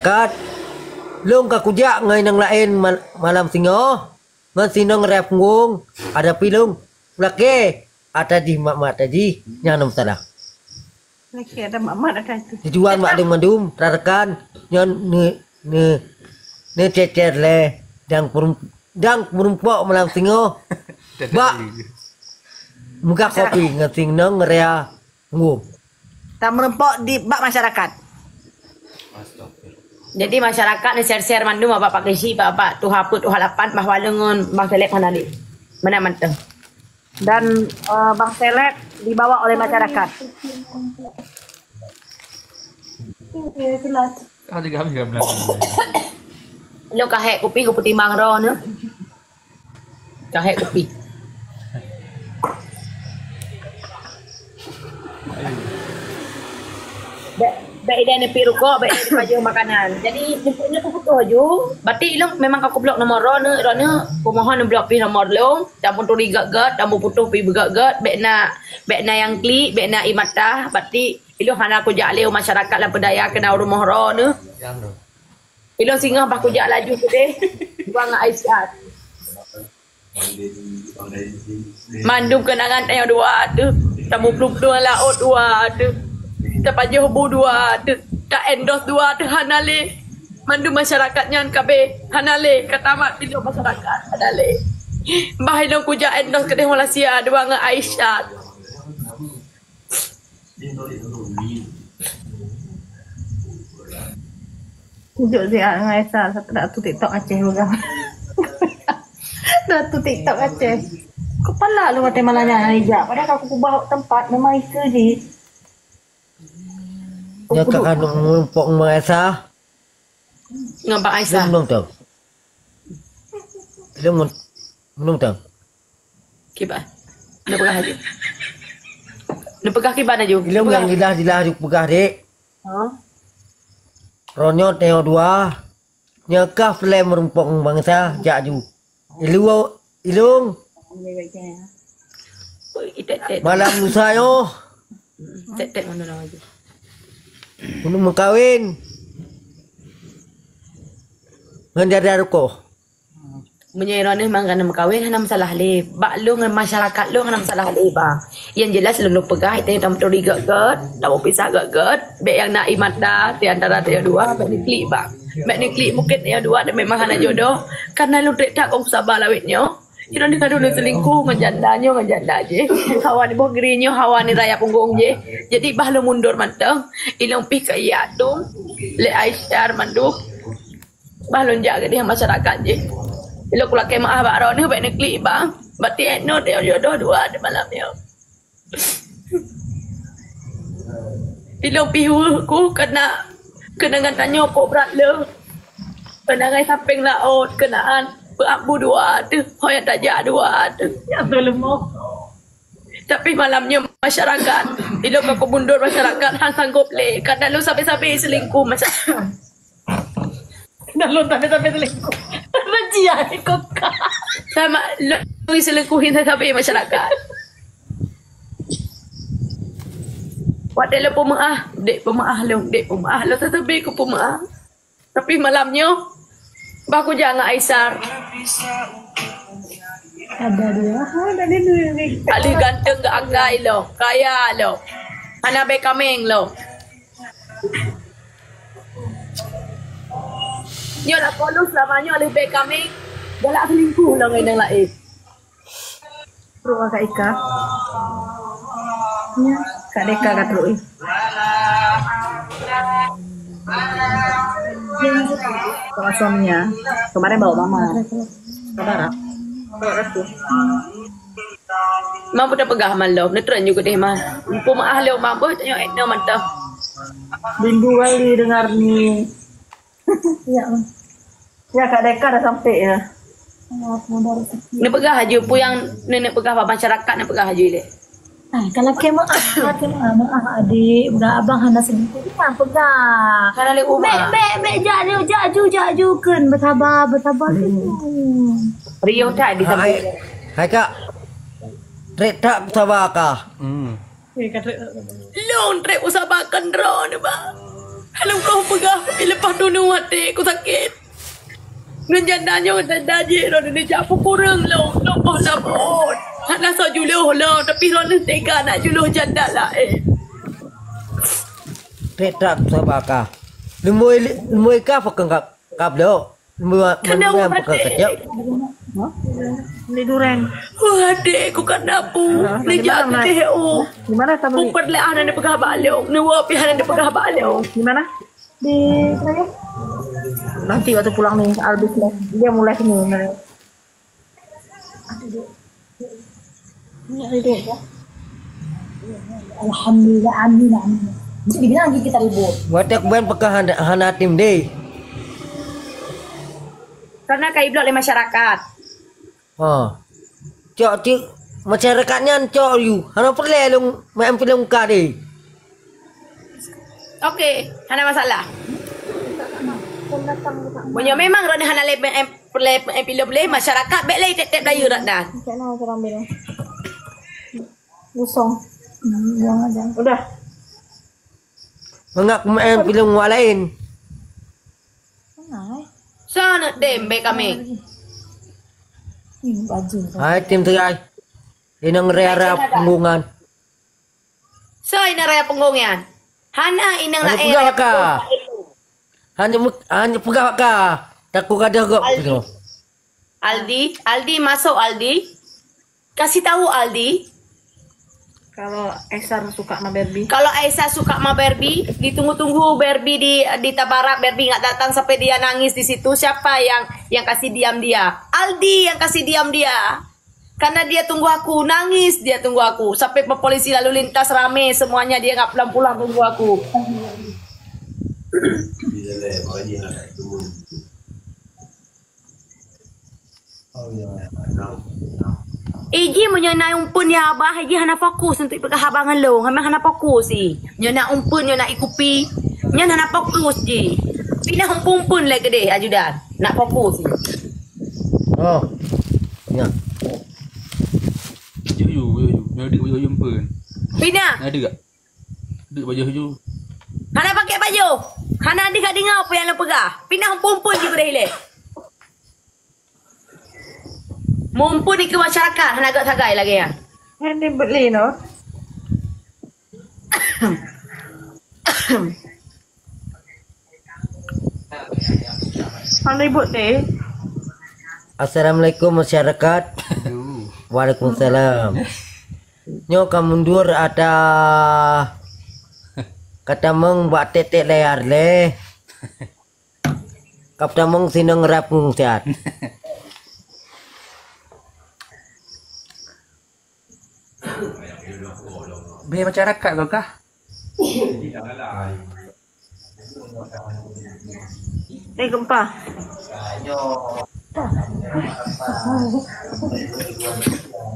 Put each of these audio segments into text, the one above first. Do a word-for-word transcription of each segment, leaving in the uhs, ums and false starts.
masyarakat. Lôn ka kujak ngon inong laén ma-, malam singoh, ngon sinong raya punggong, ada pi lôn lakée atra jih mat-mat tadi, nyan na masalah. Lakée ada mat-mat ada tu. Tujuan mak dum mandum rakan nyan ne, ne, ne cecer lé dang perum-, dang merumpok malam singoh. Bak muka kopi ngon sinong raya punggong. Tameurumpok di bak masyarakat. Jadi masyarakat ni share-share mandum bak Pak Keuchik, bak, bak Tuha Peuet, Tuha Lapan, bahwa lôn ngon Bang Seleb hana lé. Meunan mantong. Dan, eh, Bang Seleb dibawa oleh masyarakat. Ada kami dalam belakang. Lôn ka hék kupi, kupi timbang droeneuh. Ka hék kupi. Bèk, bèk idéh neupik rukok, bèk idéh neupajoh makanan. Jadi, jemput nyoe kuputoh aju. Berarti ilôn memang ka kublok nomor droeneuh, droeneuh kumohon neublok pih nomor lôn. Tameuturi gèt-gèt, tameuputoh pih beugèt-gèt. Bèk na, bèk na nyang klik, bèk na ié mata. Berarti ilôn hana kujak lé u masyarakat lam peudaya keunan u rumoh droeneuh. Ilôn singoh bah kujak laju keudeh, dua ngon Aisyah. Mandum keunangan tanyoe dua teuh, tamuplôh-plôh laôt dua teuh, tapajoh bu dua teuh, ta-endorse dua teuh hana lé. Mandum masyarakat nyan kabeh hana lé, ka tamat pih lôn masyarakat hana lé. Bah ilôn kujak endorse keudeh Malaysia dua ngon Aisyah. Kujok siat ngon Esa, satu datu TikTok Aceh peugah. Datu TikTok Aceh. Kepala lu watèe malam nyan ijak, padahal ka kukeubah tempat memang ikeue jih. Nyoe ka kanu meureumpok ngon Esa. Ngon Bang Aisyah. Lôn, lôn teuh. Lôn, lôn teuh. Kiban. Neupeugah laju. Neupeugah kiban laju. Ilôn nyang jeulaih-jeulaih laju peugah, Dek. Ha? Roh nyoe tanyoe dua. Nyoe ka peureulèe meurumpok ngon Bang Aisyah, jak ju. Ilôn, ilôn. Ui, tek, tek. Malam lusa nyoe. Tek, tek, mana orang lagi? Keuneuk meukawen. Ngon dada rukoh. Meunyoe droeneuh memang ka na meukawen, hana masalah lé. Bak lôn ngon masyarakat lôn hana masalah lé, bah. Nyang jeulaih lôn, lôn peugah, tanyoe tameuturi gèt-gèt, tameupisah gèt-gèt. Bèk nyang na ié mata di antara tanyoe dua, bèk neuklik, bah. Bèk neuklik, mungken tanyoe dua dan memang hana jodoh. Karena lôn trép that kon saba lawét nyoe. Sidroe ka lheueh selingkuh ngon janda nyoe, ngon janda jih. Hawa nibak boh gri nyoe, hawa nibak raya punggong jih. Jadi, bah lôn mundur mantong. Ilôn pih ka ijak tueng lé Aisyah mandum. Bah lôn jak keudeh masyarakat jih. Ilôn kulakèe meu'ah bak droeneuh, bèk neuklik, bah. Berarti eh, nyoe jodoh dua di malam nyoe. Ilôn pih weueh ku keunan, keunan tanyoe pok brat lé. Keunan ngai sampéng laôt, keunan peuet bu dua teuh, ho nyang tajak dua teuh. Ya, beutôi leumoh. Tapi malam nyoe masyarakat, ilôn ka kumundur masyarakat, han sanggop lé. Kadang lôn sabe-sabe selingkuh masyarakat. Dah lôn tapi-tapi selingkuh. Benci ya, kok. Sama, lôn selingkuhin sabe masyarakat. Watèe lôn peumeu'ah, dek peumeu'ah lôn, dek peumeu'ah lôn, tetapi ku peumeu'ah. Tapi malam nyoe, bah kujak ngon Aisar. Ada dua, ha, ada dua. Alih ganteng gak akai lo, kaya lo. Hana bèe kameng lo. Nyoe lah kalau selama nyoe alih bèe kameng, galak selingkuh lo ngon nyang laén. Trok Kak Ika. Ya, Kak Deka ka trok, eh. Kak Somia. Kemarin bawa mama. Sabar, ah. Bawa aku. Mampu dah peugah malam, neutron juga deh mah. Mampu maah lewat mampu tanya etno mantap. Rindu kali dengar ni. Ya. Ya, Kak Deka dah sampai ya. Neupeugah aju peue nyang neuneuk peugah bak masyarakat, neupeugah aju ilèe. Ah, kalau keu meu'ah, keu meu'ah, meu'ah adik, udah abang hana seudikit pun peugah. Hana lé uma. Bèk, bèk, bèk, jak aju, jak aju, jak aju, keun, beusaba, beusaba, keun. Riôh that di samping. Hai, Kak. Trép that beusaba kah? Hmm. Lôn trép usaba keun droeneuh, bah. Lôn goh peugah, tapi leupah tunong até ku sakét. Ngon janda nyoe, janda jih, droeneuh jak peukureueng lôn, lôn boh lam ôt. Hana soe juloh lôn, tapi droeneuh tega nak juloh janda laén. Trép trap sabar kah. Leumoi, leumoi kah pakon kab, kab lok. Leumoi, kadang meunang pakon kecap. Di Duren. Wah, adék ku ka napu. Ah, di mana, Mat? Di mana kamu? Umpet lé hana dipeugah bak lôn. Neuwoe pih hana dipeugah bak lôn. Di mana? Di mana? Nanti waktu pulang nih, Albis nih. Dia mulai sini. Ini ada dia. Alhamdulillah, amin, amin. Bisa dibilang lagi kita ribut. Watèe kuben peugah hana, hana tim deh. Karena ka iblok lé masyarakat. Ha. Cok cik masyarakat nyan cok you. Hana peureulèe lôn main filem ka deh. Okey, hana masalah. Meunyoe memang droeneuh hana lé, eh, lé, eh, pilem lé masyarakat, bèk lé tép-tép layeue rat dan. Kosong. Hmm, buang aja. Udah. Mangat keumaén pilem wak laén. Sana dem bèk kami. Ini baju. Hai, tim teugai. Inong raya-raya punggungan. Soe inong raya punggung nyan? Hana inong laén. Hana peugah raya ka. Punggung. Hana, hana peugah ka. Takut gadoh gop. Aldi. Aldi, Aldi masuk Aldi. Kasih tahu Aldi. Kalau Aisar suka sama Barbie. Kalau Aisar suka sama Barbie, ditunggu-tunggu Barbie di, di Tabarak, Barbie nggak datang sampai dia nangis di situ. Siapa yang, yang kasih diam dia? Aldi yang kasih diam dia. Karena dia tunggu aku, nangis dia tunggu aku. Sampai polisi lalu lintas rame semuanya, dia nggak pulang-pulang tunggu aku. Iji meunyoe na umpeuen ya abah, iji hana fokus untuk peugah haba ngon lôn, memang hana fokus i. Nyoe na umpeuen, nyoe na ikupi, nyan hana fokus ji. Pinah umpeuen-umpeuen lé keudeh ajudan, nak fokus i. Oh. Ya. Yu, yu, yu, yu. Nyoe dek yu, yu umpeuen. Pinah. Nyoe dek. Dek baju yu. Hana pakai baju. Hana deh ka deungoe apa yang lôn peugah. Pinah umpeuen-umpeuen ji keudeh ilée. Mumpuni keu masyarakat hana gét sagai lagée nyan. Hana beli no. Hana ribut deh. Assalamualaikum masyarakat. Aduh. Waalaikumsalam. Nyoe ka mundur ata katamong bak tek-tek layar leh. Kap tamong sinong rap ngung siat. Beh masyarakat kau kah? Eh, gempa.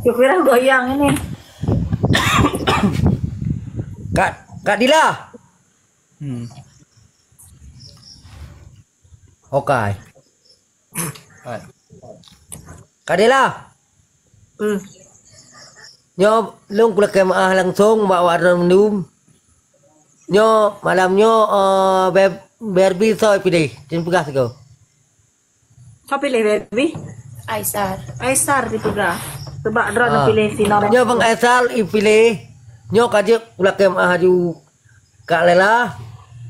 Kira goyang ini. Kak, Kak Dila. Hmm. Okai. Hai. Kadela. Hmm. Nyoe lôn kulakée meu'ah langsong bak awak droe mandum. Nyoe malam nyoe, eh, Ber-, Barbie soe piléh, cen peugah sigoe. Soe piléh Barbie? Aisar. Aisar dipeugah. Sebab droe piléh si Nora. Nyoe Bang Aisar ipiléh. Nyoe ka jeuet kulakée meu'ah aju Kak Lela,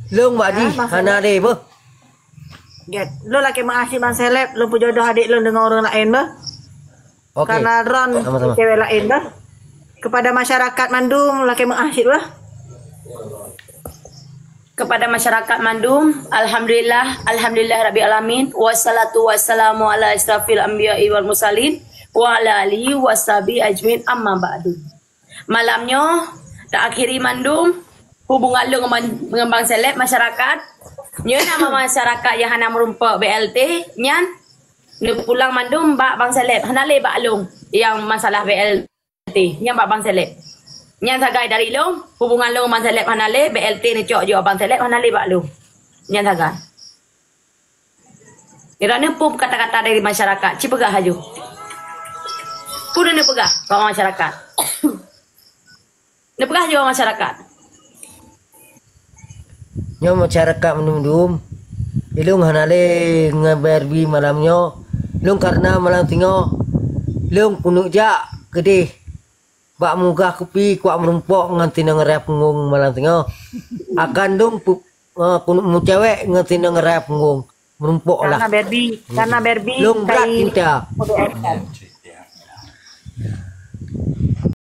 lôn bak jih hana lé beuh. Get, lôn lakée meu'ah cit Bang Seleb, lôn peujodoh adék lôn deungon ureueng laén beuh. Oke. Karena droe cewek laén beuh. Kepada masyarakat mandum lakée meu'ah cit beuh. Kepada masyarakat mandum, alhamdulillah, alhamdulillah rabbil alamin, wassalatu wassalamu ala asyrafil anbiya'i wal mursalin, wa ala alihi washabihi ajmain, amma ba'du. Malam nyoe, taakhiri mandum hubungan lôn ngon, ngon Bang Seleb masyarakat. Nyoe nama masyarakat nyang hana meurumpok B L T nyan, neupulang mandum bak Bang Seleb, hana lé bak lôn nyang masalah B L T, nyan bak Bang Seleb. Nyan sagai dari lôn, hubungan lôn ngon Bang Seleb hana lé, B L T neucok jok Bang Seleb hana lé bak lôn. Nyan sagai. Droeneuh peue kata-kata dari masyarakat, ci peugah laju. Peue neupeugah bak masyarakat? Neupeugah laju bak masyarakat. Nyoe masyarakat mandum-dum, ilong hana lé ngon Barbie malam nyoe. Ilong karena malam singoh, ilong keuneuk jak keudeh bak mugah kupi kuak meurumpok ngon sinong raya punggong malam singoh. Akan dong pu-, eh, keuneuk meucewek ngon sinong raya punggong. Meurumpok lah. Karena Barbie, karena Barbie Ilong brat kai cinta. Model F L.